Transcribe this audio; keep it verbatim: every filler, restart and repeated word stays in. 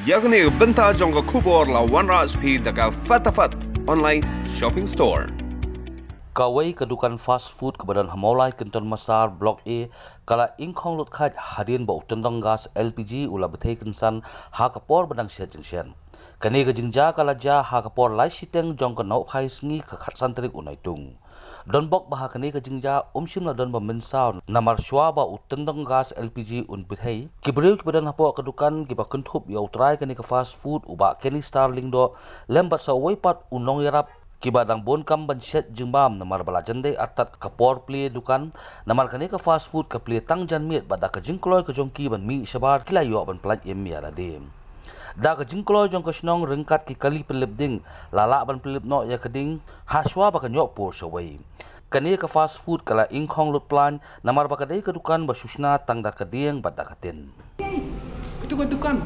Ïa kane ka bynta jong ka khubor la wanrah sha phi da ka Fatafat Online Shopping Store. Kawei ka dukan fast food kaba don ha Mawlai Kynton Massar Block A ka la ing khong lut khait hadien ba u tyndong gas L P G u la bthei kynsan ha ka por ba dang shet jingshet. Kane ka jingjia ka la jia ha ka por lai shiteng jong ka nohphai sngi ka khatsan tarik u Naitung. Donbok ba ha kane ka jingjia um shym la don ba mynsaw namar shwa ba u tyndong gas L P G un bthei, ki briew kiba don hapoh ka dukan kiba kynthup ïa u trai kane ka fast food u Bah Kenny Star Lyngdoh lem bad sa uwei pat u nongïarap kiba dang bun kam ban shet jingbam namar ba la jan dei artat ka por plie dukan namar kane ka fast food ka plie tang janmiet bad da ka jingkloi ka jong ki ban mih shabar ki la ïoh ban pyllait im ïa lade. Da ka jingkloi jong ka shnong ryngkat ki kali pynlip ding la lah ban pynlip noh ïa ka ding ha shwa ba kan ïoh pur shawei. Kane ka fast food ka la ing khong lut plain namar ba ka dei ka dukan ba shu shna tang da ka dieng bad da ka tin. Itu ka dukan.